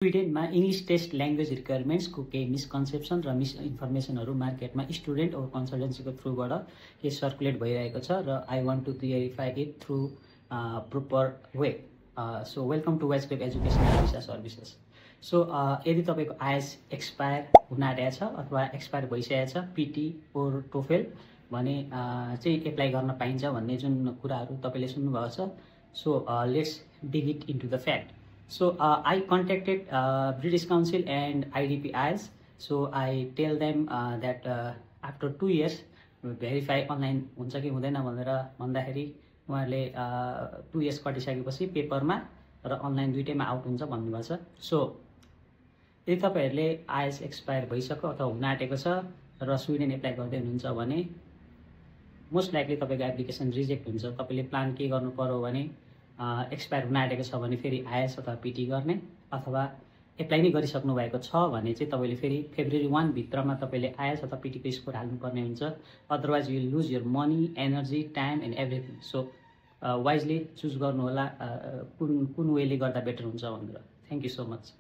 स्विडेनमा English test language रिक्वायरमेन्ट्सको केही misconception र मिसइन्फर्मेसनहरू मार्केटमा स्टुडेन्ट और कन्सल्टेन्सीको थ्रुबाट के सर्कुलेट भइरहेको छ र I want to clarify it through proper way. So welcome to WiseWeb educational visa services. So यदि तपाईँको आइएस एक्सपायर हुन आँटेको छ अथवा एक्सपायर भइसकेको छ पिटी और टोफेल भने चाहिँ एप्लाई गर्न पाइन्छ भन्ने जुन कुराहरू तपाईँले सुन्नुभएको छ। So let's dig it into the fact. So I contacted British Council and IDP IELTS. So I tell them that after 2 years verify online हुन्छ कि हुँदैन भनेर भन्दाखेरि उहाँहरूले 2 years कटिसकेपछि पेपरमा र अनलाइन दुईटैमा आउट हुन्छ भन्नुभएको छ। सो यदि तपाईँहरूले आइएल्ट्स एक्सपायर भइसक्यो अथवा हुन आँटेको छ र स्विडेन एप्लाई गर्दै हुनुहुन्छ भने मोस्ट लाइकली तपाईँको एप्लिकेसन रिजेक्ट हुन्छ। तपाईँले प्लान के गर्नु पर्यो भने एक्सपायर हुन आँटेको छ भने फेरि आइएल्ट्स अथवा पिटी गर्ने, अथवा एप्लाई नै गरिसक्नु भएको छ भने चाहिँ तपाईँले फेरि February 1 भित्रमा तपाईँले आइएल्ट्स अथवा पिटीको स्कोर हाल्नुपर्ने हुन्छ। Otherwise you lose your money, energy, time and everything. So wisely choose गर्नु होला कुन वेले गर्दा बेटर हुन्छ भनेर। Thank you so much.